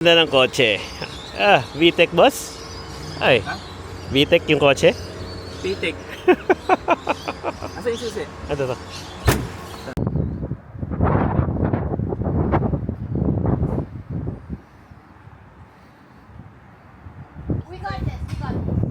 Ganda ng kotse. Ah, VTEC, boss? Ay, Ha? VTEC yung kotse? Pitik. Asa yung susi? Ano to? We got this. We got this.